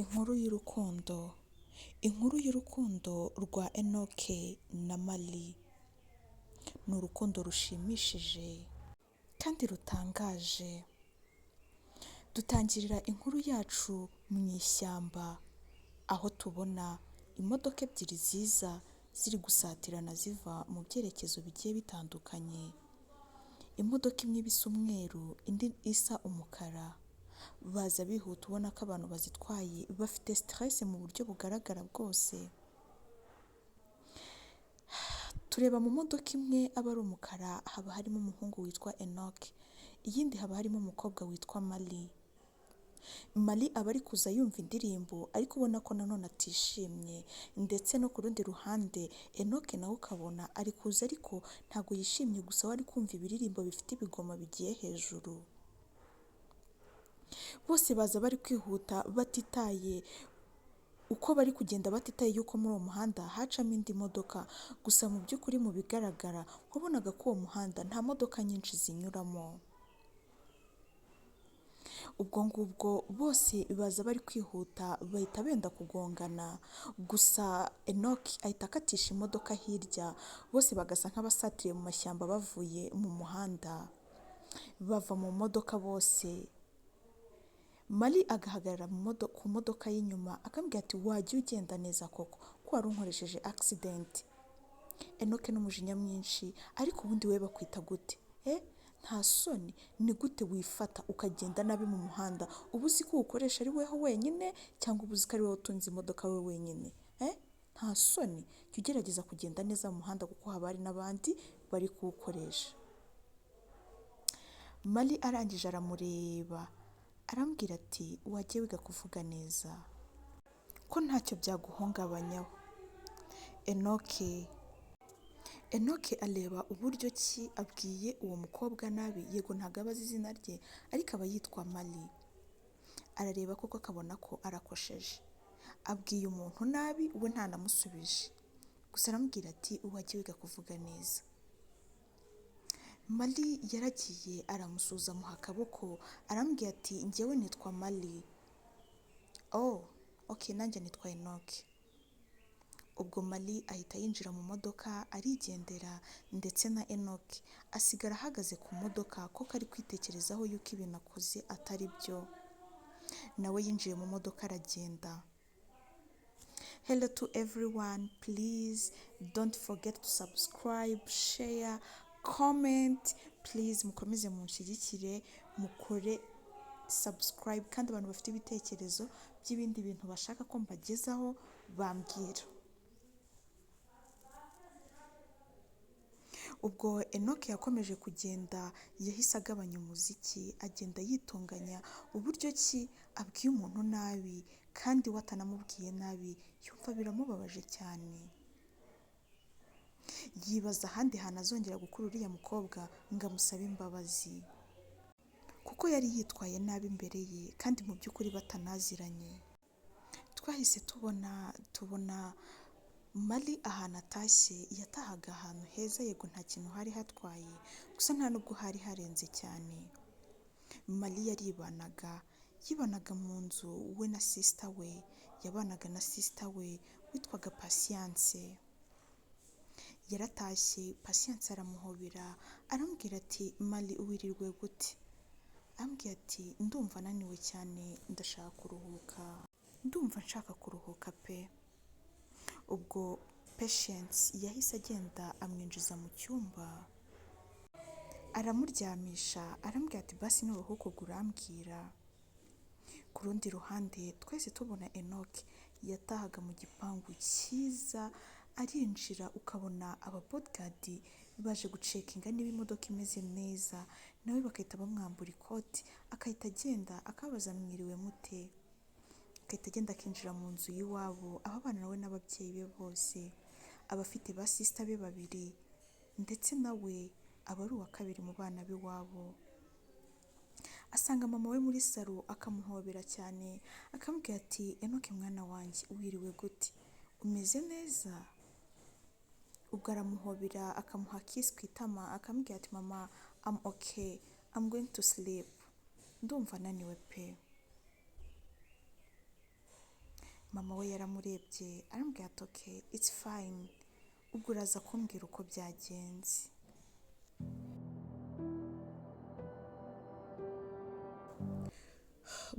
Inkuru y'urukundo, inkuru y'urukundo rwa Enoke na Mali, ni urukundo rushimishije kandi rutangaje. Dutangirira inkuru yacu mu ishyamba, aho tubona imodoka ebyiri ziza ziri gusatirana ziva mu byerekezo bigiye bitandukanye. Imodoka imwe iba isa umweru, indi isa umukara. Baza bihuta, ubona ko abantu bazitwaye bafite stress mu buryo bugaragara bwose. Tureba mu modoka imwe aba ari umukara, haba harimo umuhungu witwa Enoke, iyindi haba harimo umukobwa witwa Mali. Mali aba ari kuza yumva indirimbo, ariko ubona ko nanone atishimye, ndetse no ku rundi ruhande Enoke nawe ukabona ari kuza ariko ntabwo yishimye, gusa we ari kumva ibiririmbo bifite ibigoma bigiye hejuru. Bose baza bari kwihuta batitaye uko bari kugenda, batitaye yuko muri uwo muhanda hacamo indi modoka. Gusa mu by'ukuri, mu bigaragara, wabonaga ko uwo muhanda nta modoka nyinshi zinyuramo. Ubwo ngubwo bose baza bari kwihuta, bahita benda kugongana, gusa Enoke ahita akatisha imodoka hirya, bose bagasa nk'abasatiriye mu mashyamba bavuye mu muhanda. Bava mu modoka bose, Mali agahagarara ku modoka y'inyuma, akambwira ati: "Wajya ugenda neza koko, ko wari unkoresheje accident?" Enoke n'umujinya mwinshi: "Ariko ubundi we bakwita gute? Eh, nta soni? Ni gute wifata ukagenda nabi mu muhanda? Uba uzi ko uwukoresha ari weho wenyine, cyangwa uba uzi ko ari wowe utunze imodoka we wenyine? Eh, nta soni? Jya ugerageza kugenda neza mu muhanda, kuko haba hari n'abandi bari kuwukoresha." Mali arangije aramureba, arambwira ati: "Wajya wiga kuvuga neza, ko ntacyo byaguhungabanyaho?" Enoke areba uburyo ki abwiye uwo mukobwa nabi. Yego, ntabwo aba azi izina rye, ariko aba yitwa Mali. Arareba koko akabona ko arakosheje, abwiye umuntu nabi, we ntanamusubije. Gusa aramubwira ati: "Wajya wiga kuvuga neza." Mali yaragiye aramusuhuza, amuha akaboko, arambwira ati: "Njyewe nitwa Mali." "Oh, okay, nanjye nitwa Enoke." Ubwo Mali ahita yinjira mu modoka arigendera, ndetse na Enoke asigara ahagaze ku modoka, koko ari kwitekerezaho yuko ibintu akoze atari byo. Nawe yinjiye mu modoka aragenda. Hello to everyone, please don't forget to subscribe, share, comment. Please mukomeze munshyigikire, mukore subscribe, kandi abantu bafite ibitekerezo by'ibindi bintu bashaka ko mbagezaho bambwira. Ubwo Enoke yakomeje kugenda, yahise agabanya umuziki, agenda yitunganya uburyo ki abwiye umuntu nabi kandi we atanamubwiye nabi, yumva biramubabaje cyane. Yibaza ahandi hantu azongera gukura uriya mukobwa ngo amusabe imbabazi, kuko yari yitwaye nabi imbere ye kandi mu by'ukuri batanaziranye. Twahise tubona Mali ahantu atashye. Yatahaga ahantu heza, yego nta kintu hari hatwaye, gusa nta nubwo hari harenze cyane. Mali yaribanaga, yibanaga mu nzu we na sister we, yabanaga na sister we witwaga Patience. Yaratashye, Patience aramuhobera, aramubwira ati: "Mali, wirirwe gute?" Arambwira ati: "Ndumva ananiwe cyane, ndashaka kuruhuka, ndumva nshaka kuruhuka pe." Ubwo Patience yahise agenda amwinjiza mu cyumba, aramuryamisha, arambwira ati: "Basi nuruhuka ubwo urambwira." Ku rundi ruhande twese tubona Enoke yatahaga mu gipangu cyiza, arinjira ukabona aba bodyguard baje gucheckinga niba imodoka imeze neza, nawe bagahita bamwambura ikoti, agahita agenda akabaza: "Mwiriwe mute?" Agahita agenda akinjira mu nzu y'iwabo, ababana nawe n'ababyeyi be bose, aba afite ba sister be babiri, ndetse nawe aba ari uwa kabiri mu bana b'iwabo. Asanga mama we muri salon, akamuhobera cyane, akamubwira ati: "Enoke mwana wanjye, wiriwe gute? Umeze neza?" Ubwo aramuhobera, akamuha kiss ku itama, akamubwira ati: "Mama, I'm okay, I'm going to sleep, ndumva ananiwe pe." Mama we yaramurebye arambwira ati okay, it's fine, ubwo uraza kumbwira uko byagenze.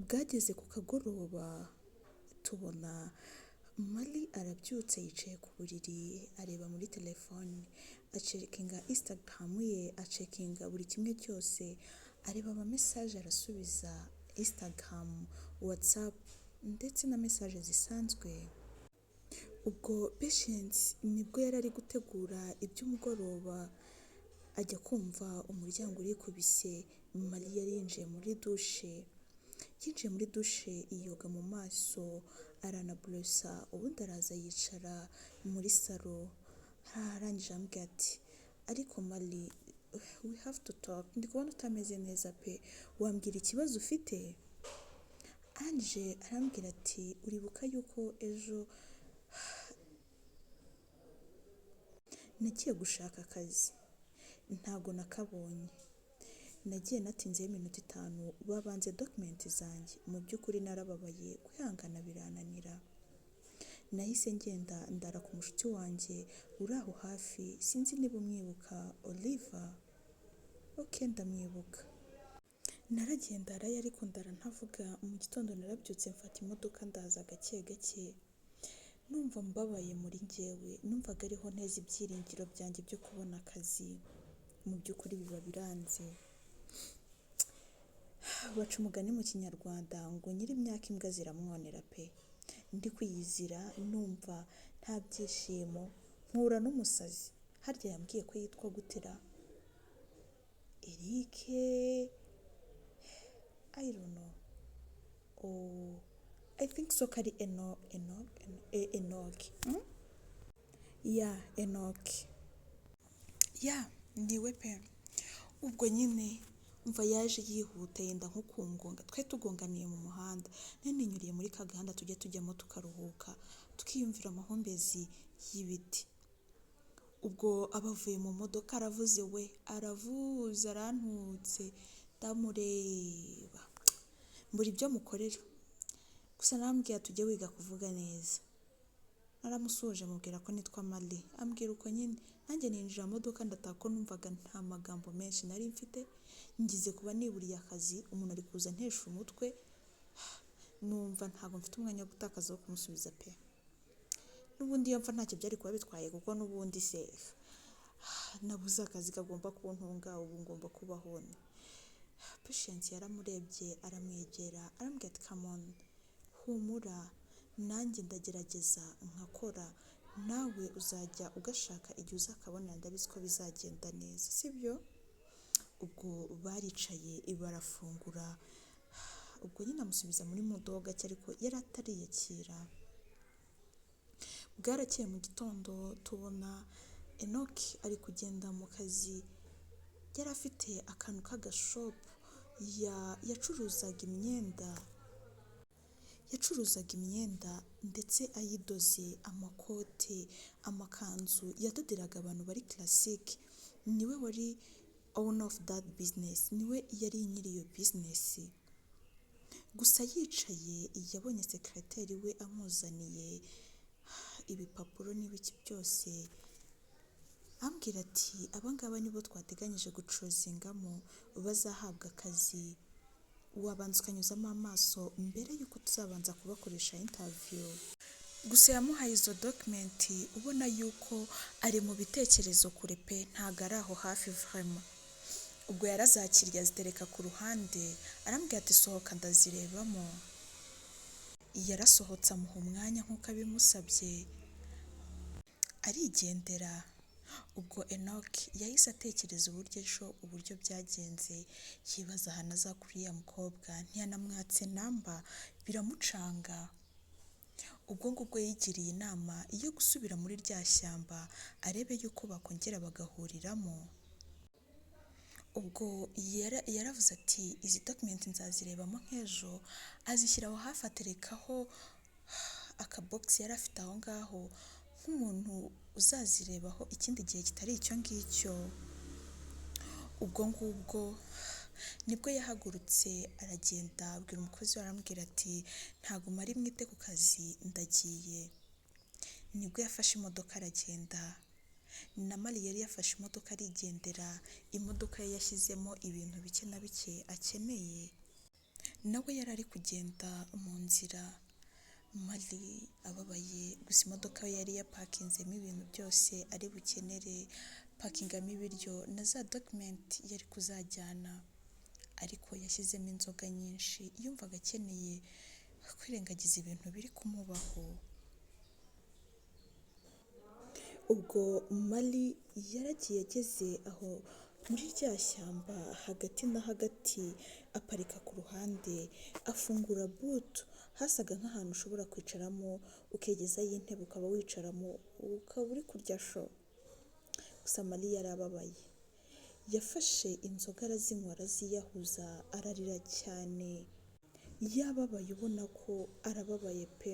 Bwageze ku kagoroba tubona Mali arabyutse yicaye ku buriri areba muri telefone, acekinga Instagram ye, acekinga buri kimwe cyose, areba ama message arasubiza Instagram, WhatsApp ndetse na message zisanzwe. Ubwo Patience nibwo yari ari gutegura iby'umugoroba, ajya kumva umuryango urikubise. Mali yari yinjiye muri dushe, yinjiye muri dushe yoga mu maso aranaborosa, ubundi araza yicara muri salo. Arangije arambwira ati ariko Mali, we have to talk, ndi kubona utameze neza pe, wambwira ikibazo ufite? Arangije arambwira ati uribuka yuko ejo nagiye gushaka akazi ntago nakabonye, nagiye natinzeho iminota 5 babanze document zanjye, mu by'ukuri narababaye kwihangana birananira. Nahise ngenda ndara ku mushuti wanjye uri aho hafi, sinzi niba umwibuka Oliver. Ok ndamwibuka. Naragiye ndarayo ariko ndara ntavuga, mu gitondo narabyutse mfata imodoka ndaza gake gake, numva mbabaye muri njyewe, numvaga ariho nteze ibyiringiro byanjye byo kubona akazi, mu by'ukuri biba biranze. Baca umugani mu kinyarwanda ngo nyiri imyaka imbwa ziramwonera pe, ndi kwiyizira numva nta byishimo, mpura n'umusazi, harya yambwiye ko yitwa gutera Eric, I don't know. Oh, I think so kari Enoch. Ya Enoch. Ya niwe pe. Ubwo nyine mva yaje yihuta yenda nko kungonga, twe tugonganiye mu muhanda, nari ninyuriye muri ka gahanda tujya tujyamo tukaruhuka, tukiyumvira amahumbezi y'ibiti. Ubwo abavuye mu modoka aravuze we, aravuze arantutse, ndamureba mbura ibyo mukorera. Gusa narambwira tujye wiga kuvuga neza. Naramusuhuje mubwira ko nitwa Mali, ambwira uko nyine, nanjye ninjira mu modoka ndataha ko numvaga nta magambo menshi nari mfite, ngize kuba niburiye akazi, umuntu ari kuza antesha umutwe, numva ntabwo mfite umwanya wo gutakaza wo kumusubiza pe. N'ubundi iyo mfa ntacyo byari kuba bitwaye kuko n'ubundi se nabuze akazi kagomba kuntunga, ubu ngomba kubaho. Patience yaramurebye aramwegera arambwira ati come on, humura nanjye ndagerageza nkakora, nawe uzajya ugashaka igihe uzakabonera, ndabizi ko bizagenda neza, sibyo? Ubwo baricaye barafungura, ubwo nyine amusubiza muri mudoga gake ariko yari atariyakira. Bwarakeye mu gitondo tubona Enoch ari kugenda mu kazi, yari afite akantu k'agashopu yacuruzaga imyenda, yacuruzaga imyenda ndetse ayidoze, amakote, amakanzu, yadoderaga abantu bari classic, niwe wari owner of that business, niwe yari nyiri iyo business. Gusa yicaye yabonye secretary we amuzaniye ibipapuro n'ibiki byose, ambwira ati abangaba nibo twateganyije gucuruzingamo bazahabwa akazi, wabanza ukanyuzamo amaso mbere y'uko tuzabanza kubakoresha interview. Gusa yamuhaye izo document ubona yuko ari mu bitekerezo kure pe, ntago ari aho hafi vraiment. Ubwo yarazakiriye azitereka ku ruhande arambwira ati sohoka ndazirebamo. Yarasohotse amuha umwanya nk'uko abimusabye arigendera. Ubwo Enoch yahise atekereza uburyo ejo uburyo byagenze, yibaza ahantu azakura uriya mukobwa, ntiyanamwatse namba biramucanga. Ubwo ngubwo yigiriye inama yo gusubira muri rya shyamba arebe yuko bakongera bagahuriramo. Ubwo yaravuze ati izi document nzazirebamo nk'ejo, azishyira aho hafi aterekaho akabogisi yari afite aho ngaho nk'umuntu uzazirebaho ikindi gihe kitari icyo ngicyo. Ubwo ngubwo Nibwo yahagurutse aragenda, abwira umukozi we, aramubwira ati: "Ntabwo mari mwite ku kazi, ndagiye." Nibwo yafashe imodoka aragenda. Na Mari yari yafashe imodoka arigendera. Imodoka ye yashyizemo ibintu bike na bike akeneye. Nawe yari ari kugenda mu nzira, Mari ababaye. Gusa imodoka ye yari yapakinzemo ibintu byose ari bukenere, pakingamo ibiryo na za document yari kuzajyana, ariko yashyizemo inzoga nyinshi. Yumvaga akeneye kwirengagiza ibintu biri kumubaho. Ubwo Mari yaragiye, ageze aho muri rya shyamba hagati na hagati, aparika ku ruhande, afungura boot. Hasaga nk'ahantu ushobora kwicaramo, ukegezayo intebe, ukaba wicaramo, ukaba uri kurya show. Gusa Mari yari ababaye. Yafashe inzoga arazinywa, araziyahuza, ararira cyane, yababaye, ubona ko arababaye pe.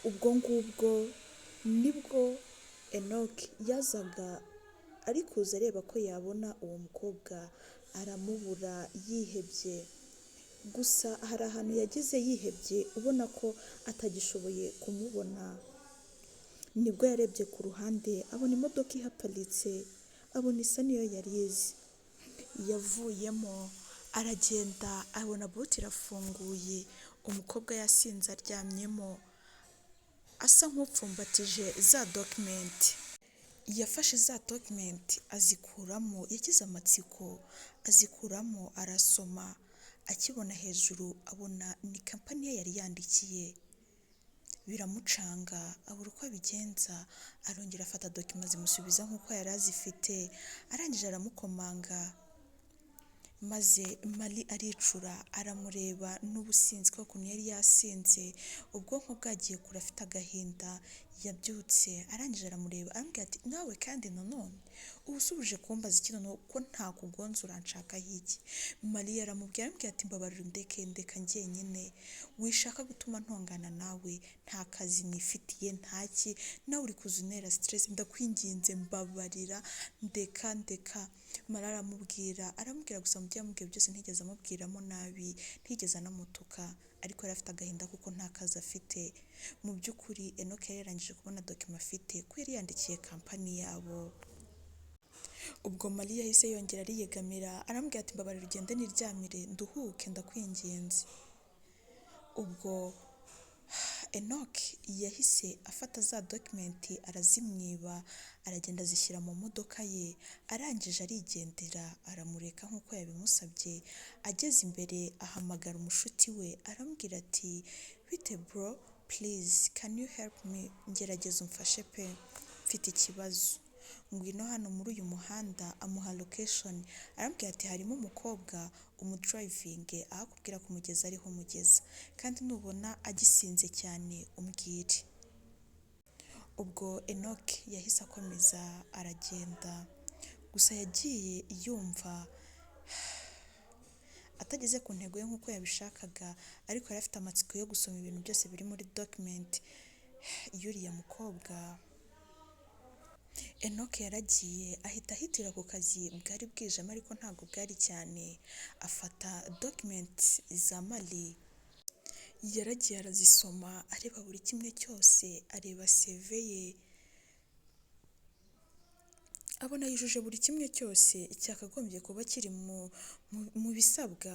Ubwo ngubwo nibwo Enoch yazaga ari kuza areba ko yabona uwo mukobwa, aramubura yihebye. Gusa hari ahantu yageze yihebye, ubona ko atagishoboye kumubona. Nibwo yarebye ku ruhande, abona imodoka ihaparitse, abona isa niyo yari izi. Yavuyemo aragenda, abona boot irafunguye, umukobwa yasinze aryamyemo, asa nk'upfumbatije za document. Yafashe za document azikuramo, yagize amatsiko azikuramo arasoma. Akibona hejuru, abona ni company ye yari yandikiye, biramucanga, abura uko abigenza. Arongera afata document, zimusubiza nk'uko yari azifite. Arangije aramukomanga, maze Mari aricura, aramureba n'ubusinzi, kubera ukuntu yari yasinze, ubwonko bwagiye kure, afite agahinda yabyutse. Arangije aramureba, aramubwira ati: "Nawe kandi nanone uba usubije kumbaza iki noneho ko ntakugonze? Uranshakaho iki?" Mariya aramubwira, aramubwira ati: "Mbabarira, undeke, ndeka njyenyine, wishaka gutuma ntongana nawe. Nta kazi nifitiye, ntaki, nawe uri kuza untera stress. Ndakwinginze, mbabarira, ndeka, ndeka." Mara aramubwira, aramubwira. Gusa mu byo yamubwiye byose ntigeze amubwiramo nabi, ntigeze anamutuka, ariko yari afite agahinda kuko nta kazi afite. Mu by'ukuri Enoch yari yarangije kubona document afite, ko yari yandikiye company yabo. Ubwo Mariya yahise yongera ariyegamira, aramubwira ati: "Mbabarira, ugende niryamire nduhuke, ndakwinginze." Ubwo Enoch yahise afata za document arazimwiba, aragenda azishyira mu modoka ye, arangije arigendera, aramureka nk'uko yabimusabye. Ageze imbere ahamagara umushuti we, aramubwira ati: "Bite bro? Please, can you help me? Ngerageza umfashe pe, mfite ikibazo. Ngwino hano muri uyu muhanda." Amuha location, aramubwira ati: "Harimo umukobwa, umudrivinge, aho akubwira kumugeza ariho umugeza, kandi nubona agisinze cyane umbwire." Ubwo Enoch yahise akomeza aragenda. Gusa yagiye yumva atageze ku ntego ye nk'uko yabishakaga, ariko yari afite amatsiko yo gusoma ibintu byose biri muri document y'uriya mukobwa. Enoch yaragiye, ahita ahitira ku kazi. Bwari bwijemo ariko ntabwo bwari cyane. Afata document za Mari, yaragiye arazisoma, areba buri kimwe cyose, areba CV ye, abona yujuje buri kimwe cyose cyakagombye kuba kiri mu bisabwa.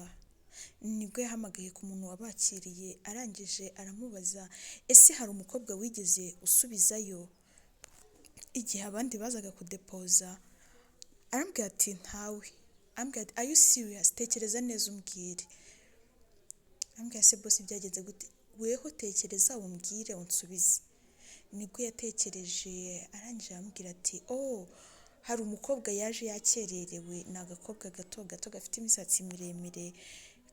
Nibwo yahamagaye ku muntu wabakiriye, arangije aramubaza: "Ese hari umukobwa wigeze usubizayo igihe abandi bazaga kudepoza?" Arambwira ati: "Ntawe." Arambwira ati: "Are you serious? Tekereza neza umbwire." Arambwira: "Se boss, byagenze gute? Weho tekereza umbwire, unsubize." Nibwo yatekereje, arangije aramubwira ati: "Oh, hari umukobwa yaje yakererewe, ni agakobwa gato gato gafite imisatsi miremire,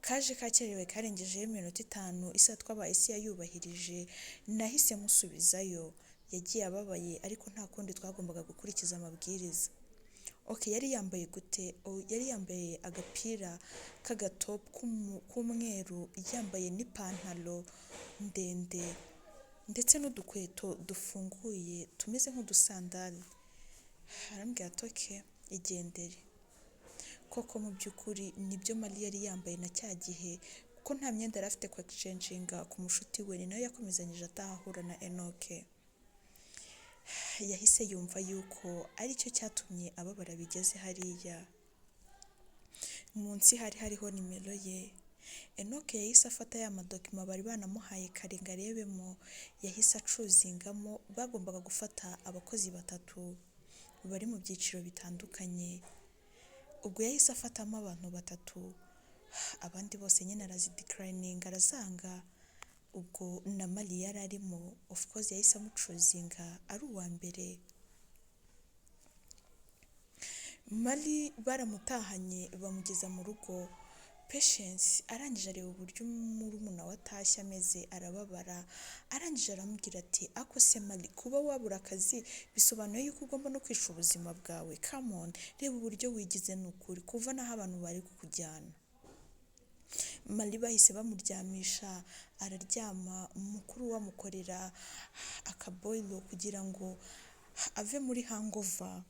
kaje kakererewe, karengejeho iminota 5 isaha twabaye isi yayubahirije. Nahise musubizayo, yagiye ababaye, ariko nta kundi, twagombaga gukurikiza amabwiriza." "Ok, yari yambaye gute?" "Oh, yari yambaye agapira k'agatopu k'umweru, yambaye n'ipantaro ndende ndetse n'udukweto dufunguye tumeze nk'udusandali." Arambwira ati: "Ok, igendere." Koko mu by'ukuri nibyo Mali yari yambaye na cya gihe, kuko nta myenda yari afite kwexchanginga ku mushuti we, ni nayo yakomezanyije ataha ahura na Enoke. Yahise yumva yuko aricyo cyatumye ababara bigeze hariya. Munsi hari hariho nimero ye. Enoke yahise afata ya madokima bari banamuhaye kare ngo arebemo, yahise acuzingamo. Bagombaga gufata abakozi batatu bari mu byiciro bitandukanye. Ubwo yahise afatamo abantu batatu, abandi bose nyine arazideclininga, arazanga. Ubwo na Mali yari arimo, of course yahise amucuzinga ari uwa mbere. Mali baramutahanye bamugeza mu rugo. Patience arangije areba uburyo murumuna we atashye ameze, arababara. Arangije aramubwira ati: "Ako se Mali, kuba wabura akazi bisobanuye yuko ugomba no kwica ubuzima bwawe? Come on, reba uburyo wigize, ni ukuri kuva n'aho abantu bari kukujyana." Mali bahise bamuryamisha, araryama. Mukuru we amukorera akaboyiro kugira ngo ave muri hangover.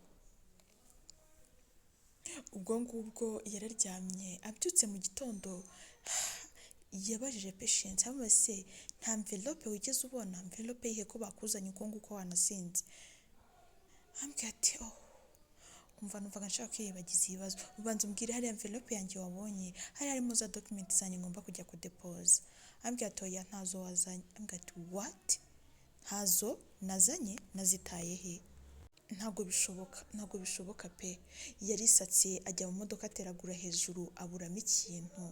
Ubwo ngubwo yararyamye. Abyutse mu gitondo yabajije Patience, amubaza: "Se nta envelope wigeze ubona?" "Envelope yihe ko bakuzanye uko nguko wanasinze?" Ambwira ati: "Oh, umva, numvaga nshaka kwiyibagiza ibibazo. Ubanza umbwire, hariya envelope yanjye wabonye hari harimo za document zanjye ngomba kujya kudepoza?" Ambwira ati: "Oya, ntazo wazanye." Ambwira ati: "What? Ntazo nazanye? Nazitaye he? Ntabwo bishoboka, ntabwo bishoboka pe." Yarisatse ajya mu modoka, ateragura hejuru, aburamo ikintu,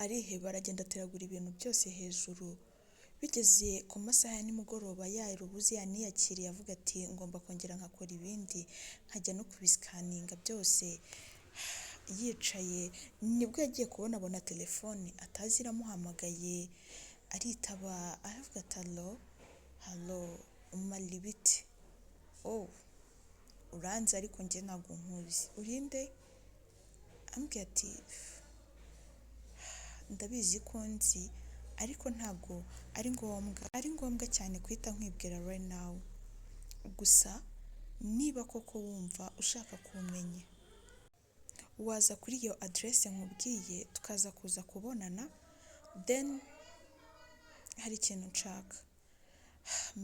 ariheba, aragenda ateragura ibintu byose hejuru. Bigeze ku masaha ya nimugoroba, yarubuze, yaniyakiriye, avuga ati: "Ngomba kongera nkakora ibindi, nkajya no kubiscanninga byose." Yicaye, nibwo yagiye kubona abona telefone atazi iramuhamagaye. Aritaba, aravuga ati: "Allo, hallo, Mali, bite? Oh, uranzi ariko njye ntabwo nkuzi, urinde?" Ambwira ati: "Ndabizi ko nzi, ariko ntabwo ari ngombwa cyane guhita nkwibwira right now. Gusa niba koko wumva ushaka kumenya, waza kuri iyo aderese nkubwiye, tukaza kuza kubonana, then hari ikintu nshaka."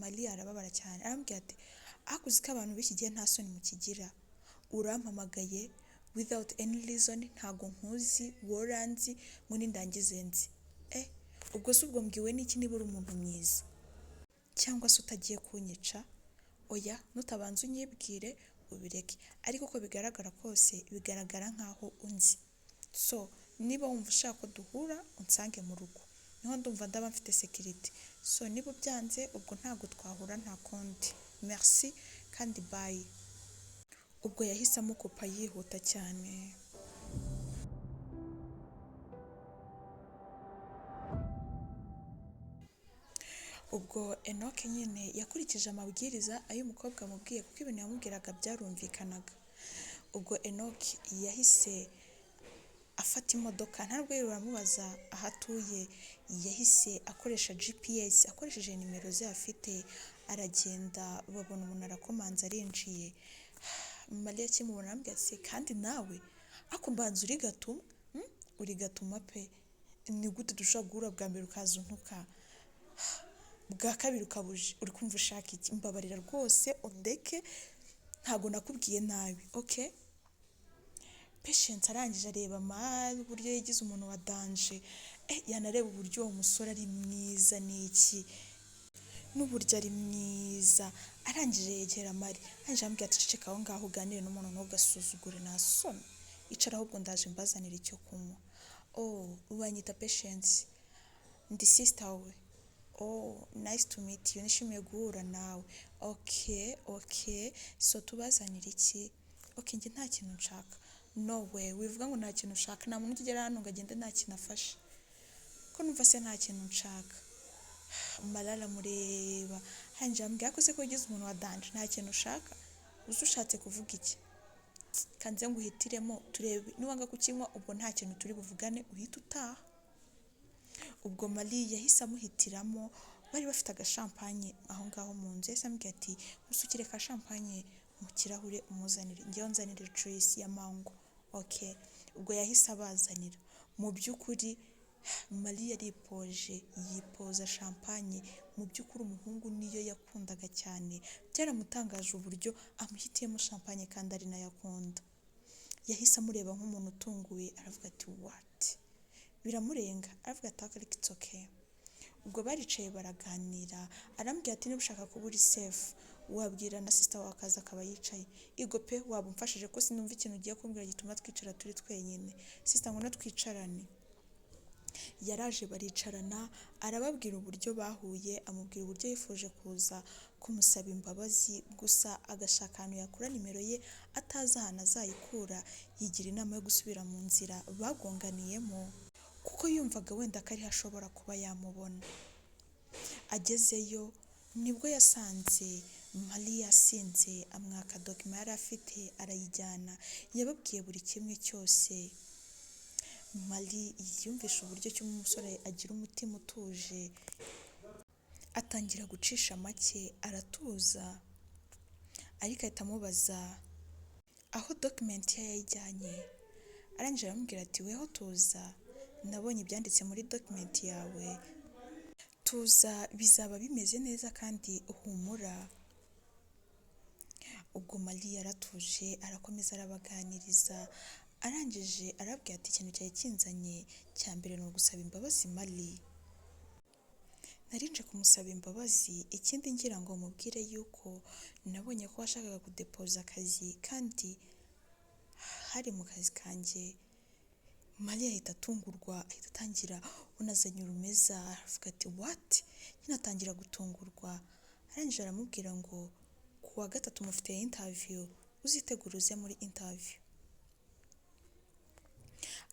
Mariya arababara cyane, arambwira ati: "Ariko uzi ko abantu b'iki gihe nta soni mukigira? Urampamagaye without any reason, ntabwo nkuzi, woranzi ngo nindangize nzi. Eh, ubwo se ubwo mbwiwe n'iki niba uri umuntu mwiza cyangwa se utagiye kunyica? Oya, nutabanza unyibwire ubireke. Ariko uko bigaragara kose, bigaragara nkaho unzi. So niba wumva ushaka ko duhura, unsange mu rugo, niho ndumva ndaba mfite sécurité. So niba ubyanze, ubwo ntabwo twahura, nta kundi. Merci kandi bye." Ubwo yahise amukupa yihuta cyane. Ubwo Enoke nyine yakurikije amabwiriza ay'umukobwa amubwiye, kuko ibintu yamubwiraga byarumvikanaga. Ubwo Enoke yahise afata imodoka, ntabwo yirirwa aramubaza aho atuye. Yahise akoresha GPS, akoresheje nimero ze afite, aragenda, babona umuntu arakomanza, arinjiye. Mariya akimubona aramubwira ati: "Kandi nawe ariko mbanza uri gatuma, Uri gatuma pe! Ni gute dushobora guhura bwa mbere ukaza untuka, bwa kabiri ukabuje? Uri kumva ushaka iki? Mbabarira rwose undeke, ntabwo nakubwiye nabi, okay?" Patience arangije areba Mari uburyo yigize umuntu wa danger, yanareba uburyo uwo musore ari mwiza n'iki n'uburyo ari mwiza. Arangije yegera Mari, arangije aramubwira ati: "Ceceka aho ngaho, uganire n'umuntu, ntugasuzugure, nta soni. Icara ahubwo, ndaje mbazanire icyo kunywa." "Oh, banyita Patience, ndi sister we." "Oh, nice to meet you, nishimiye guhura nawe. Okay, so tubazanire iki?" "Okay, njye nta kintu nshaka." "No way, wivuga ngo nta kintu ushaka. Nta muntu ugera hano ngo agende nta kintu afashe. Ko numva se nta kintu nshaka?" Mara aramureba, arangije aramubwira: "Ko se ko wigize umuntu wa danger, nta kintu ushaka, uzi ushatse kuvuga iki? Kanze nguhitiremo turebe. Niwanga kukinywa, ubwo nta kintu turi buvugane, uhite utaha." Ubwo Mari yahise amuhitiramo. Bari bafite agashampanye aho ngaho mu nzu. Yahise amubwira ati: "Musukire ka champagne." mu kirahure umuzanire, njyewe nzanire juice ya mango. Okay, ubwo yahise abazanira. Mu by'ukuri Mariya yaripoje, yipoza champagne. Mu by'ukuri umuhungu niyo yakundaga cyane, byaramutangaje uburyo amuhitiyemo champagne kandi ari nayo akunda. Yahise amureba nk'umuntu utunguwe, aravuga ati what? Biramurenga, aravuga ati ariko it's okay. Ubwo baricaye baraganira, arambwira ati niba ushaka kuba uri safe, wabwira na sister wawe akaza akaba yicaye. Igo pe, waba umfashije ko sinumva ikintu ugiye kumbwira gituma twicara turi twenyine. Sister, ngwino twicarane. Yaraje baricarana, arababwira uburyo bahuye, amubwira uburyo yifuje kuza kumusaba imbabazi, gusa agashaka ahantu yakura nimero ye atazi ahantu azayikura, yigira inama yo gusubira mu nzira bagonganiyemo kuko yumvaga wenda ko ariho ashobora kuba yamubona. Agezeyo nibwo yasanze Mariya yasinze, amwaka document yari afite arayijyana, yababwiye buri kimwe cyose. Mari yumvishe uburyo ki umusore agira umutima utuje, atangira gucisha make aratuza, ariko ahita amubaza aho document ye yayijyanye, arangije aramubwira ati weho tuza, nabonye ibyanditse muri document yawe, tuza bizaba bimeze neza kandi humura. Ubwo Mariya yaratuje arakomeza arabaganiriza, arangije arabwira ati ikintu cyari kinzanye cya mbere ni ugusaba imbabazi Mari. Nari nje kumusaba imbabazi, ikindi ngira ngo mubwire yuko nabonye ko washakaga kudepoza akazi kandi hari mu kazi kanjye. Mariya ahita atungurwa, ahita atangira unazanye urumeza, aravuga ati what? Nyine atangira gutungurwa, arangije aramubwira ngo ku wa gatatu mufite interview, uzitegure uze muri interview.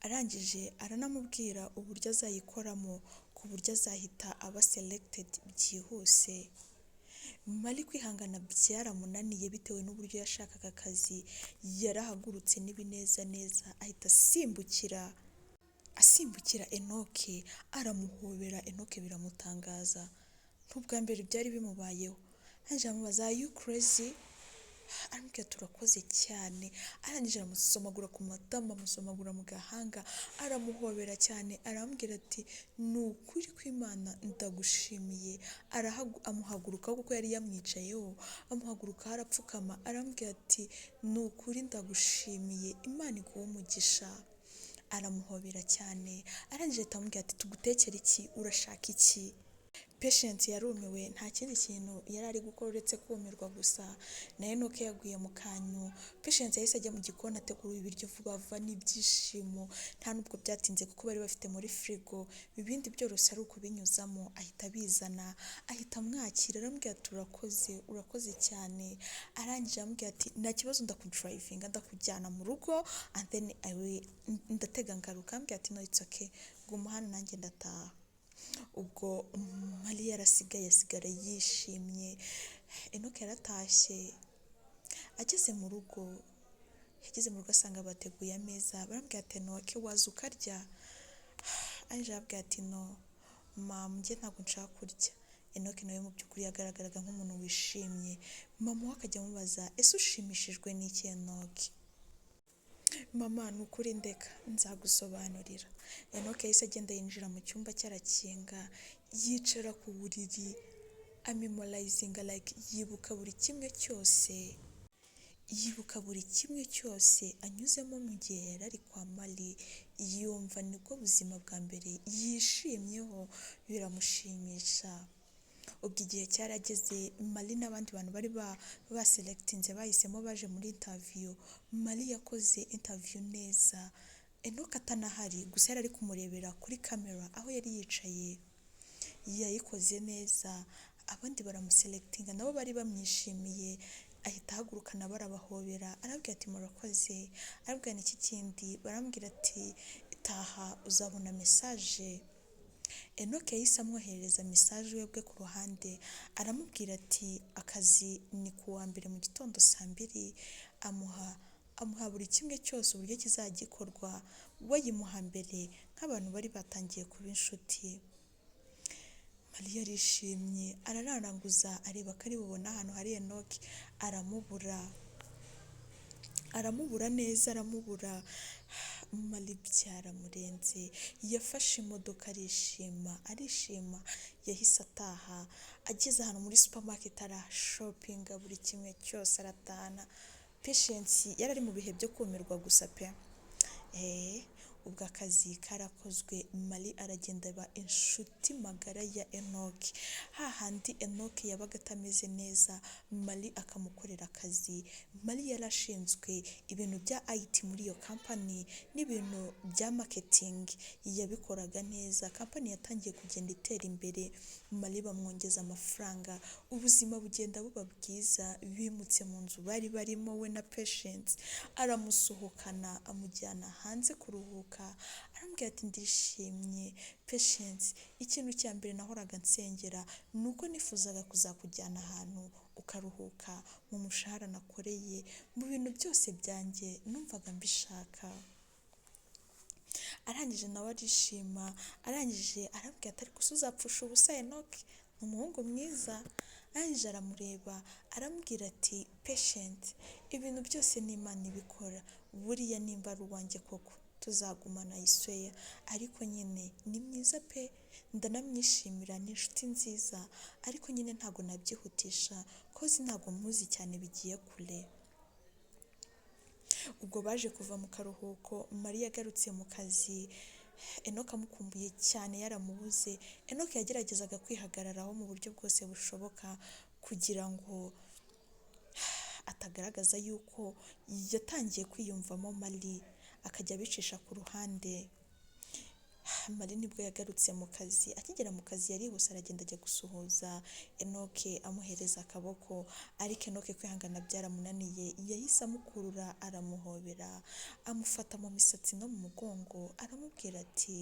Arangije aranamubwira uburyo azayikoramo ku buryo azahita aba selected byihuse. Mari kwihangana byaramunaniye bitewe n'uburyo yashakaga akazi, yarahagurutse n'ibinezaneza ahita asimbukira Enoke aramuhobera, Enoke biramutangaza, n'ubwa mbere byari bimubayeho. Arangije aramubaza are you crazy? Aramubwira ati urakoze cyane, arangije aramusomagura ku matama, amusomagura mu gahanga, aramuhobera cyane, aramubwira ati ni ukuri kw'Imana ndagushimiye, amuhagurukaho kuko yari yamwicayeho, amuhagurukaho arapfukama, aramubwira ati ni ukuri ndagushimiye, Imana iguhe umugisha. Aramuhobera cyane, arangije ahita amubwira ati tugutekere iki, urashaka iki? Patience yarumiwe, nta kindi kintu yari ari gukora uretse kumirwa gusa, na Enoke yaguye mu kantu. Patience yahise ajya mu gikoni ategura ibiryo vuba vuba n'ibyishimo, nta nubwo byatinze kuko bari bafite muri firigo, ibindi byoroshye ari ukubinyuzamo, ahita abizana, ahita amwakira aramubwira ati urakoze, urakoze cyane, arangije aramubwira ati nta kibazo ndakudrivinga, ndakujyana mu rugo and then I will, ndatega ngaruka, aramubwira ati no it's okay, guma hano nanjye ndataha. Ubwo Mariya yarasigaye, asigara yishimye. Enoke yaratashye, ageze mu rugo, yageze mu rugo asanga bateguye ameza, baramubwira ati Enoke waza ukarya? Arangije arababwira ati no mama, njye ntabwo nshaka kurya. Enoke nawe mu by'ukuri yagaragaraga nk'umuntu wishimye, mama we akajya amubaza ese ushimishijwe n'iki Enoke? Mama ni ukuri ndeka nzagusobanurira. Enoke yahise agenda yinjira mu cyumba cye arakinga, yicara ku buriri amemorizinga, like yibuka buri kimwe cyose, yibuka buri kimwe cyose anyuzemo mu gihe yari ari kwa Mari, yumva nibwo buzima bwa mbere yishimyeho, biramushimisha. Ubwo igihe cyarageze, Mari n'abandi bantu bari baselectinze bahisemo baje muri interview. Mari yakoze interview neza, Enoke atanahari, gusa yari ari kumurebera kuri kamera aho yari yicaye, yayikoze neza, abandi baramuselectinga nabo bari bamwishimiye, ahita ahaguruka nabo arabahobera, arababwira ati murakoze, arababwira n'iki kindi, barambwira ati taha uzabona message. Enoke yahise amwoherereza message we bwe ku ruhande, aramubwira ati akazi ni ku wa mbere mu gitondo saa 2, amuha buri kimwe cyose uburyo kizajya gikorwa, we ayimuha mbere nk'abantu bari batangiye kuba inshuti. Mariya arishimye, araranguza areba ko ari bubone ahantu hari Enoke, aramubura. Aramubura neza, aramubura. Mali byaramurenze, yafashe imodoka arishima, arishima. Yahise ataha, ageze ahantu muri supermarket arashopinga buri kimwe cyose aratahana. Patience yari ari mu bihe byo kumirwa gusa pe. Ubwo akazi karakozwe, Mali aragenda aba inshuti magara ya Enoch. Hahandi Enoch yabaga atameze neza, Mali akamukorera akazi. Mali yari ashinzwe ibintu bya IT muri iyo kampani n'ibintu bya marketing, yabikoraga neza. Kampani yatangiye kugenda itera imbere, Mali bamwongeza amafaranga, ubuzima bugenda buba bwiza. Bimutse mu nzu bari barimo we na Patience, aramusohokana amujyana hanze kuruhuka, arambwira ati ndishimye Patience, ikintu cya mbere nahoraga nsengera ni uko nifuzaga kuzakujyana ahantu ukaruhuka mu mushahara nakoreye, mu bintu byose byanjye numvaga mbishaka. Arangije nawe arishima, arangije arambwira ati ariko se uzapfusha ubusa Enoch, ni umuhungu mwiza. Arangije aramureba aramubwira ati Patient, ibintu byose ni Imana ibikora, buriya nimba ari uwanjye koko tuzagumana isweya, ariko nyine ni mwiza pe, ndanamwishimira, ni inshuti nziza, ariko nyine ntabwo nabyihutisha koze ntabwo muzi cyane bigiye kure. Ubwo baje kuva mu karuhuko, Mariya agarutse mu kazi, Enoch amukumbuye cyane yaramubuze. Enoch yageragezaga kwihagararaho mu buryo bwose bushoboka kugira ngo atagaragaza yuko yatangiye kwiyumvamo Mali, akajya abicisha ku ruhande. Mali nibwo yagarutse mu kazi, akigera mu kazi yarihuse aragenda ajya gusuhuza Enoch amuhereza akaboko, ariko Enoch kwihangana byaramunaniye, yahise amukurura aramuhobera, amufata mu misatsi no mu mugongo, aramubwira ati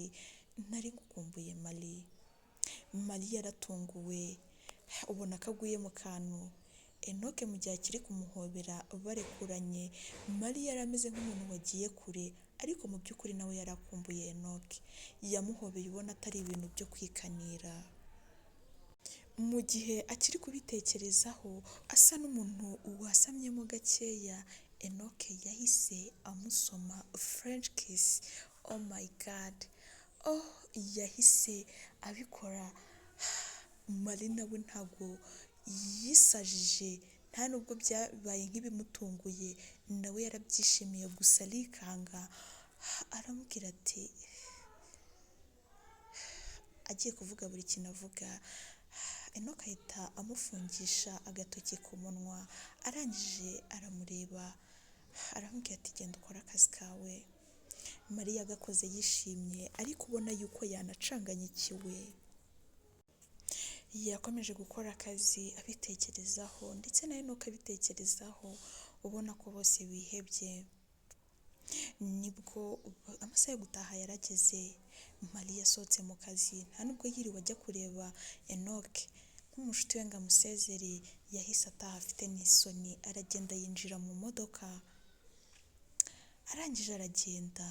nari ngukumbuye Mali. Mali yaratunguwe, ubona ko aguye mu kantu. Enoch mu gihe akiri kumuhobera barekuranye, Mali yari ameze nk'umuntu wagiye kure, ariko mu by'ukuri nawe yari akumbuye Enoch. Yamuhobeye ubona atari ibintu byo kwikanira. Mu gihe akiri kubitekerezaho asa n'umuntu wasamyemo gakeya, Enoch yahise amusoma French kiss, oh my God, oh yahise abikora. Mali nawe ntabwo yisajije, nta nubwo byabaye nk'ibimutunguye, nawe yarabyishimiye gusa arikanga, aramubwira ati agiye kuvuga buri kintu avuga, Enoch ahita amufungisha agatoki ku munwa, arangije aramureba aramubwira ati genda ukore akazi kawe. Mariya agakoze yishimye, ariko ubona yuko yanacanganyikiwe. Yakomeje gukora akazi abitekerezaho, ndetse na Enoch abitekerezaho, ubona ko bose bihebye. Nibwo amasaha yo gutaha yarageze, Mali yasohotse mu kazi, nta nubwo yiriwe ajya kureba Enoch nk'umushuti we ngo amusezere, yahise ataha afite n'isoni, aragenda yinjira mu modoka, arangije aragenda.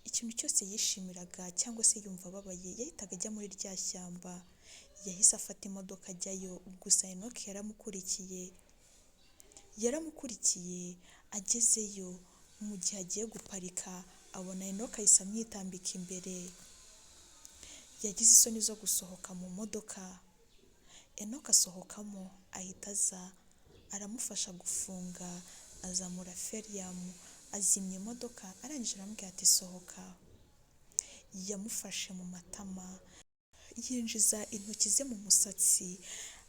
Ikintu cyose yishimiraga cyangwa se yumva ababaye yahitaga ajya muri rya shyamba. Yahise afata imodoka ajyayo, gusa Enoch yaramukurikiye, yaramukurikiye agezeyo mu gihe agiye guparika abona Enoch ahise amwitambika imbere. Yagize isoni zo gusohoka mu modoka, Enoch asohokamo ahita aza aramufasha gufunga, azamura feriyamu, azimya imodoka, arangije aramubwira ati sohoka. Yamufashe mu matama, yinjiza intoki ze mu musatsi,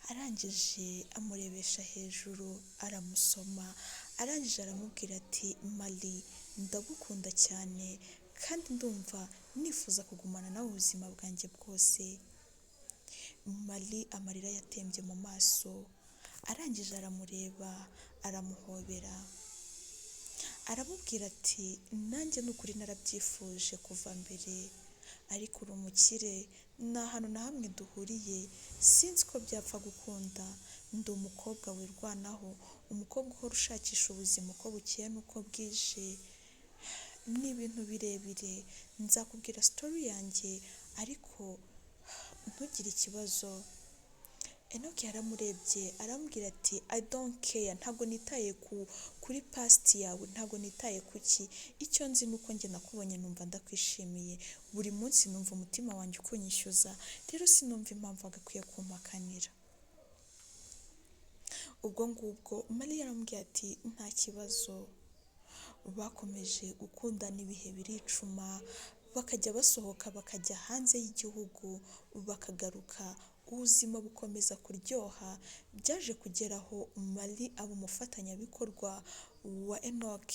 arangije amurebesha hejuru aramusoma, arangije aramubwira ati Mali ndagukunda cyane kandi ndumva nifuza kugumana nawe ubuzima bwanjye bwose. Mali amarira yatembye mu maso, arangije aramureba aramuhobera, aramubwira ati nanjye ni ukuri narabyifuje kuva mbere, ariko uri umukire, nta hantu na hamwe duhuriye, sinzi ko byapfa gukunda, ndi umukobwa wirwanaho, umukobwa uhora ushakisha ubuzima uko bukeye n'uko bwije, ni ibintu birebire, nzakubwira story yanjye ariko ntugire ikibazo. Enoch yaramurebye arambwira ati I don't care, ntabwo nitaye kuri past yawe, ntabwo nitaye kuki, icyo nzi ni uko njye nakubonye numva ndakwishimiye, buri munsi numva umutima wanjye ukunyishyuza, rero sinumva impamvu agakwiye kumpakanira. Ubwo ngubwo Mariya aramubwira ati nta kibazo. Bakomeje gukundana ibihe biricuma, bakajya basohoka bakajya hanze y'igihugu bakagaruka, ubuzima bukomeza kuryoha. Byaje kugeraho Mali aba umufatanyabikorwa wa Enoch,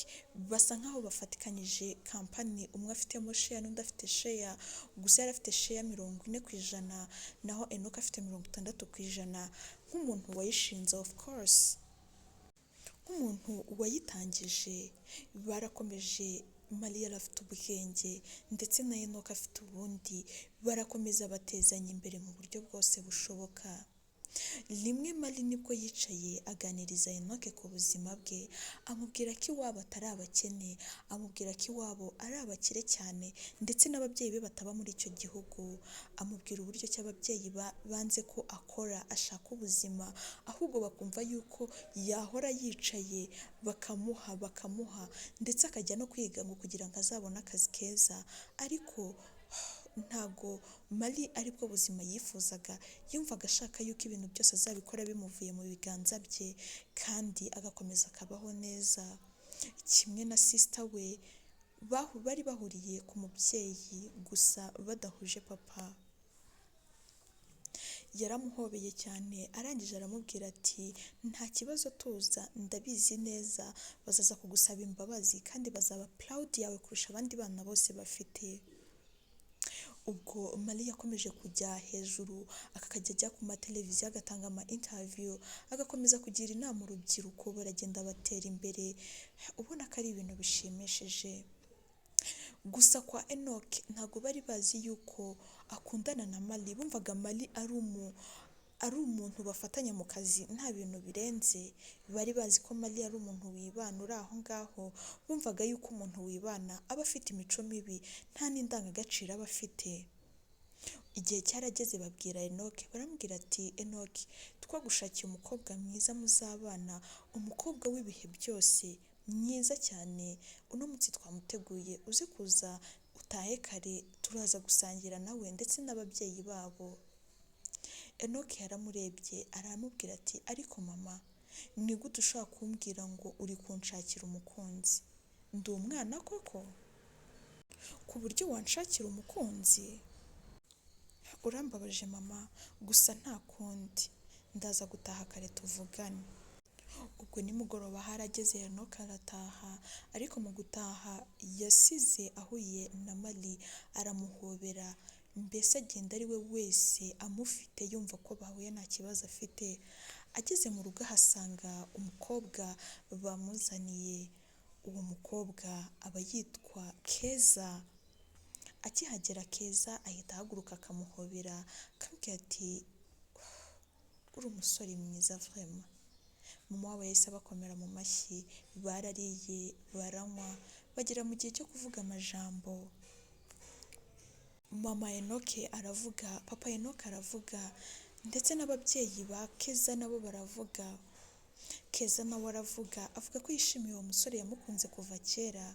basa nkaho bafatikanyije kampani, umwe afitemo share n'undi afite share, gusa yari afite share 40% naho Enoch afite 60% nk'umuntu wayishinze, of course nk'umuntu wayitangije. Barakomeje, Mali yari afite ubwenge ndetse na Enoch afite ubundi, barakomeza batezanya imbere mu buryo bwose bushoboka. Rimwe Mali nibwo yicaye aganiriza Enoch ku buzima bwe, amubwira ko iwabo atari abakene, amubwira ko iwabo ari abakire cyane ndetse n'ababyeyi be bataba muri icyo gihugu, amubwira uburyo ki ababyeyi banze ko akora ashaka ubuzima, ahubwo bakumva yuko yahora yicaye bakamuha bakamuha, ndetse akajya no kwiga ngo kugira ngo azabone akazi keza. Ariko ntago Mali aribwo buzima yifuzaga, yumvaga ashaka yuko ibintu byose azabikora bimuvuye mu biganza bye kandi agakomeza akabaho neza. Kimwe na sister we bari bahuriye ku mubyeyi gusa badahuje papa. Yaramuhobeye cyane arangije aramubwira ati nta kibazo tuza, ndabizi neza bazaza kugusaba imbabazi kandi bazaba proud yawe kurusha abandi bana bose bafite. Ubwo Mali yakomeje kujya hejuru, akajya ajya ku mateleviziyo agatanga ama interview, agakomeza kugira inama urubyiruko, baragenda batera imbere, ubona ko ari ibintu bishimishije. Gusa kwa Enoch ntabwo bari bazi yuko akundana na Mali, bumvaga Mali ari umuntu bafatanya mu kazi nta bintu birenze, bari bazi ko Mali ari umuntu wibana uri aho ngaho, bumvaga yuko umuntu wibana aba afite imico mibi nta n'indangagaciro aba afite. Igihe cyarageze babwira Enoch, baramubwira ati Enoch twagushakiye umukobwa mwiza muzabana, umukobwa w'ibihe byose mwiza cyane, uno munsi twamuteguye uze kuza utahe kare turaza gusangira nawe ndetse n'ababyeyi babo. Enoch yaramurebye aramubwira ati ariko mama ni gute ushobora kumbwira ngo uri kunshakira umukunzi, ndi umwana koko ku buryo wanshakira umukunzi? Urambabaje mama, gusa nta kundi ndaza gutaha kare tuvugane. Ubwo nimugoroba harageze Enoch arataha, ariko mu gutaha yasize ahuye na Mali aramuhobera, mbese agenda ari we wese amufite yumva ko bahuye nta kibazo afite. Ageze mu rugo ahasanga umukobwa bamuzaniye, uwo mukobwa aba yitwa Keza. Akihagera Keza ahita ahaguruka akamuhobera, akamubwira ati uri umusore mwiza vraiment. Mama wabo yahise abakomera mu mashyi, barariye baranywa, bagera mu gihe cyo kuvuga amajambo. Mama Enoch aravuga, papa Enoch aravuga, ndetse n'ababyeyi ba Keza nabo baravuga. Keza nawe aravuga, avuga ko yishimiye uwo musore yamukunze kuva kera.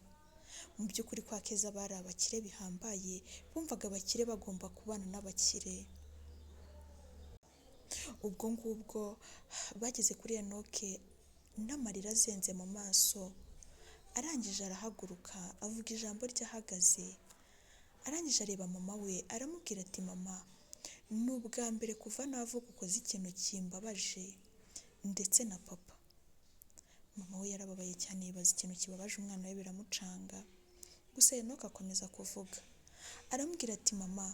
Mu by'ukuri kwa Keza bari abakire bihambaye, bumvaga abakire bagomba kubana n'abakire. Ubwo ngubwo bageze kuri Enoch n'amarira azenze mu maso, arangije arahaguruka avuga ijambo rye ahagaze, arangije areba mama we aramubwira ati mama ni ubwa mbere kuva navuka ukoze ikintu kimbabaje ndetse na papa. Mama we yarababaye cyane yibaza ikintu kibabaje umwana we biramucanga, gusa Enoch akomeza kuvuga aramubwira ati mama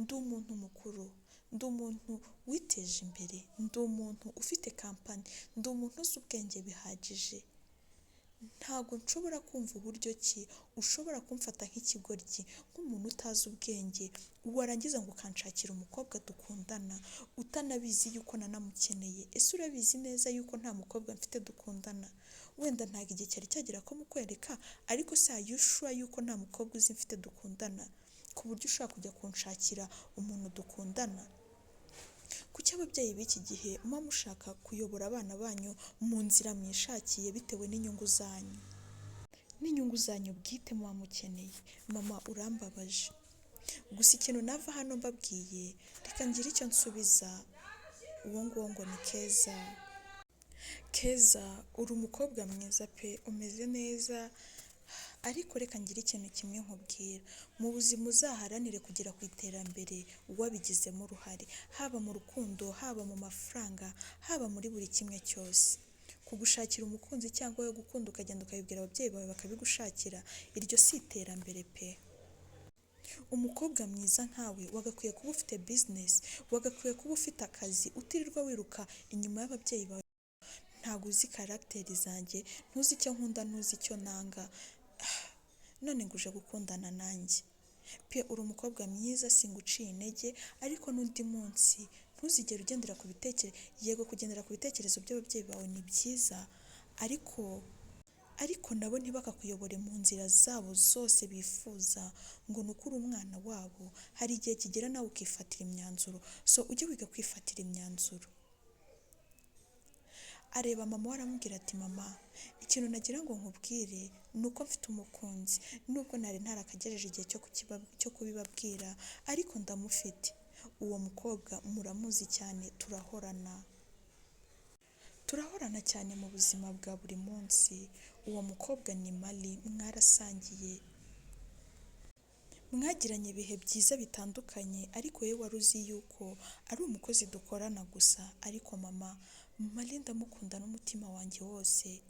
ndi umuntu mukuru, ndi umuntu witeje imbere, ndi umuntu ufite kampani, ndi umuntu uzi ubwenge bihagije, ntabwo nshobora kumva uburyo ki ushobora kumfata nk'ikigoryi, nk'umuntu utazi ubwenge, warangiza ngo ukanshakira umukobwa dukundana utanabizi yuko nanamukeneye. Ese urabizi neza yuko nta mukobwa mfite dukundana? Wenda ntabwo igihe cyari cyagera ko mukwereka, ariko se are you sure yuko nta mukobwa uzi mfite dukundana ku buryo ushobora kujya kunshakira umuntu dukundana? Kuki ababyeyi b'iki gihe muba mushaka kuyobora abana banyu mu nzira mwishakiye bitewe n'inyungu zanyu? N'inyungu zanyu bwite muba mukeneye. Mama urambabaje. Gusa ikintu nava hano mbabwiye, reka ngire icyo nsubiza uwo nguwo ngo ni Keza. Keza uri umukobwa mwiza pe, umeze neza, ariko reka ngire ikintu kimwe nkubwira. Mu buzima uzaharanire kugera ku iterambere wabigizemo uruhare, haba mu rukundo, haba mu mafaranga, haba muri buri kimwe cyose. Kugushakira umukunzi cyangwa we gukunda ukagenda ukabibwira ababyeyi bawe bakabigushakira, iryo si iterambere pe. Umukobwa mwiza nkawe wagakwiye kuba ufite bizinesi, wagakwiye kuba ufite akazi, utirirwa wiruka inyuma y'ababyeyi bawe. Ntabwo uzi karagiteri zanjye, ntuzi icyo nkunda, ntuzi icyo nanga, none ngo uje gukundana nanjye. Pe uri umukobwa mwiza singuciye intege, ariko n'undi munsi ntuzigere ugendera ku bitekerezo, yego kugendera ku bitekerezo by'ababyeyi bawe ni byiza, ariko nabo ntibakakuyobore mu nzira zabo zose bifuza ngo ni uko uri umwana wabo. Hari igihe kigera nawe ukifatira imyanzuro, so ujye wiga kwifatira imyanzuro. Areba mama we aramubwira ati mama, ikintu nagira ngo nkubwire ni uko mfite umukunzi, nubwo nari ntarakagejeje igihe cyo kubibabwira, ariko ndamufite. Uwo mukobwa muramuzi cyane, turahorana. Turahorana cyane mu buzima bwa buri munsi. Uwo mukobwa ni Mali, mwarasangiye, mwagiranye ibihe byiza bitandukanye, ariko wowe wari uzi yuko ari umukozi dukorana gusa. Ariko mama, Mali ndamukunda n'umutima wanjye wose,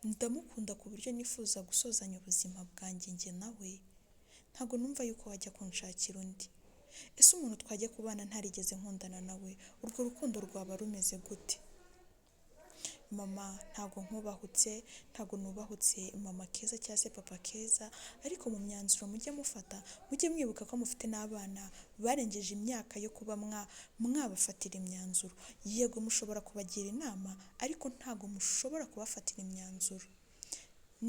ndamukunda ku buryo nifuza gusozanya ubuzima bwanjye njye nawe. Ntabwo numva yuko wajya kunshakira undi. Ese umuntu twajya kubana ntarigeze nkundana nawe, urwo rukundo rwaba rumeze gute? Mama ntabwo nkubahutse, ntabwo nubahutse mama Keza cyangwa se papa Keza, ariko mu myanzuro mujye mufata, mujye mwibuka ko mufite n'abana barengeje imyaka yo kuba mwabafatira imyanzuro. Yego mushobora kubagira inama, ariko ntabwo mushobora kubafatira imyanzuro.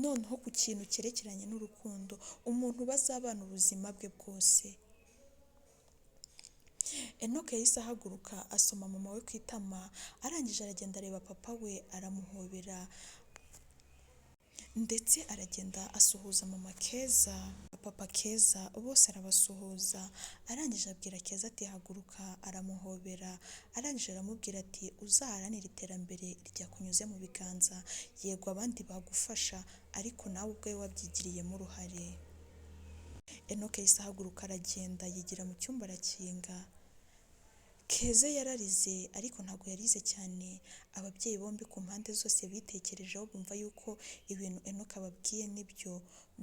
Noneho ku kintu cyerekeranye n'urukundo, umuntu bazabana ubuzima bwe bwose. Enoke yahise ahaguruka asoma mama we ku itama, arangije aragenda areba papa we aramuhobera, ndetse aragenda asuhuza mama Keza, papa Keza, bose arabasuhuza, arangije abwira Keza ati haguruka, aramuhobera, arangije aramubwira ati uzaharanire iterambere ryakunyuze mu biganza, yego abandi bagufasha, ariko nawe ubwawe wabyigiriyemo uruhare. Enoke yahise ahaguruka aragenda yigira mu cyumba arakinga. Keza yararize ariko ntabwo yarize cyane, ababyeyi bombi ku mpande zose bitekerejeho bumva yuko ibintu Enoke ababwiye nibyo,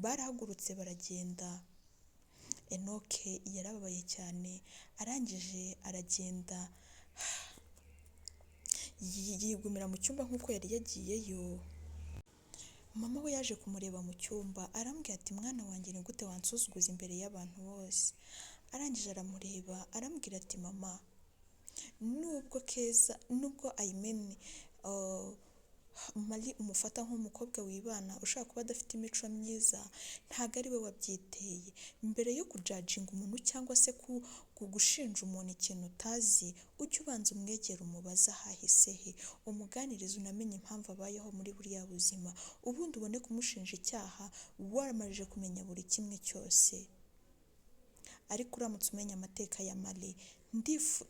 barahagurutse baragenda. Enoke yarababaye cyane, arangije aragenda yigumira mu cyumba nk'uko yari yagiyeyo. Mama we yaje kumureba mu cyumba arambwira ati mwana wanjye ni gute wansuzuguza imbere y'abantu bose? Arangije aramureba arambwira ati mama, nubwo Keza, nubwo Mali umufata nk'umukobwa wibana ushobora kuba adafite imico myiza, ntabwo ari we wabyiteye. Mbere yo kujajinga umuntu cyangwa se gushinja umuntu ikintu utazi, ujye ubanza umwegere umubaze ahahise he, umuganirize unamenye impamvu abayeho muri buriya buzima, ubundi ubone kumushinja icyaha waramajije kumenya buri kimwe cyose. Ariko uramutse umenya amateka ya Mali,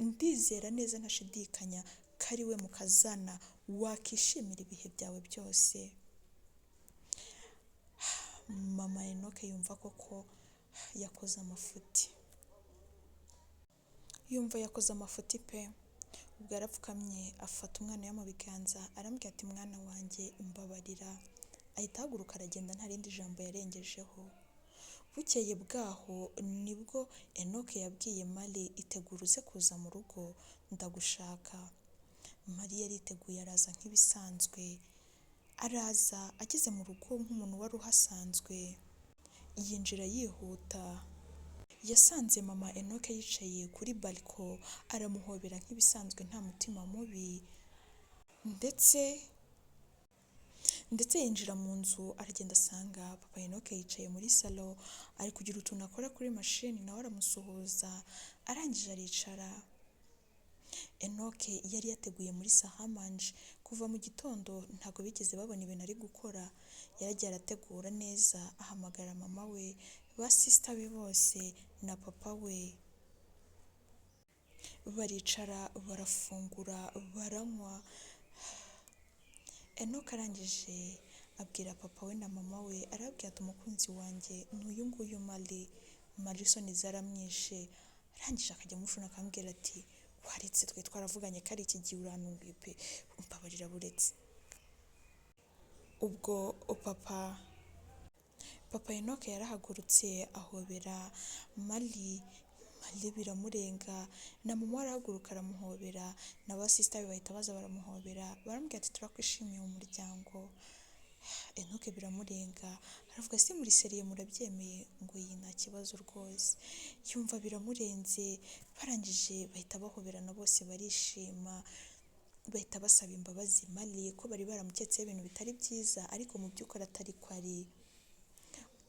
ndizera neza ntashidikanya ko ari we mukazana wakishimira ibihe byawe byose. Mama Enoke yumva koko yakoze amafuti, yumva yakoze amafuti pe. Ubwo yarapfukamye afata umwana we mu biganza arambwira ati mwana wanjye mbabarira, ahita ahaguruka aragenda nta rindi jambo yarengejeho. Bukeye bwaho nibwo Enoke yabwiye Mali itegura uze kuza mu rugo ndagushaka. Mali yariteguye araza nk'ibisanzwe, araza ageze mu rugo nk'umuntu wari uhasanzwe, yinjira yihuta. Yasanze mama Enoke yicaye kuri bariko aramuhobera nk'ibisanzwe nta mutima mubi, ndetse yinjira mu nzu aragenda asanga papa Enoke yicaye muri salo ari kugira utuntu akora kuri mashini, nawe aramusuhuza arangije aricara. Enoke Enoke yari yateguye muri sahamanje kuva mu gitondo, ntabwo bigeze babona ibintu ari gukora. Yaragiye arategura neza, ahamagara mama we, ba sister be bose na papa we, baricara barafungura baranywa. Enoke arangije abwira papa we na mama we, arababwira ati umukunzi wanjye ni uyu nguyu Mali, Mali isoni zaramwishe. Arangije akajya amufuna akambwira ati waretse twe twaravuganye ko ari iki gihe, urantunguye pe, mbabarira buretse. Ubwo papa Enoke yarahagurutse ahobera Mali, Mali biramurenga, na mama we arahaguruka aramuhobera, na ba sister be bahita baza baramuhobera, baramubwira ati turakwishimiye mu muryango. Enoke biramurenga, aravuga se muri sérieux murabyemeye? Ngo iyi nta kibazo rwose. Yumva biramurenze, barangije bahita bahoberana bose barishima, bahita basaba imbabazi Mali ko bari baramuketseho ibintu bitari byiza, ariko mu by'ukuri atari ko ari.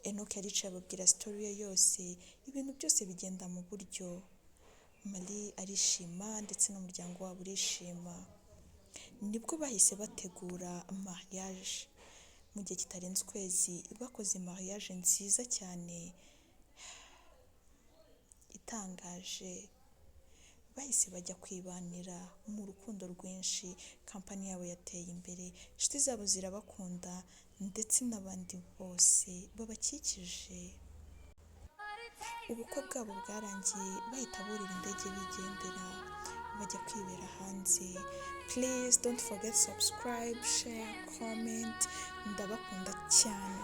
Enoke yaricaye ababwira story ye yose, ibintu byose bigenda mu buryo. Mali arishima ndetse n'umuryango wabo urishima. Nibwo bahise bategura mariage. Mu gihe kitarenze ukwezi bakoze mariage nziza cyane itangaje. Bahise bajya kwibanira mu rukundo rwinshi, company yabo yateye imbere, inshuti zabo zirabakunda ndetse n'abandi bose babakikije. Ubukwe bwabo bwarangiye bahita burira indege bigendera bajya kwibera hanze. Please don't forget subscribe, share, comment. Ndabakunda cyane.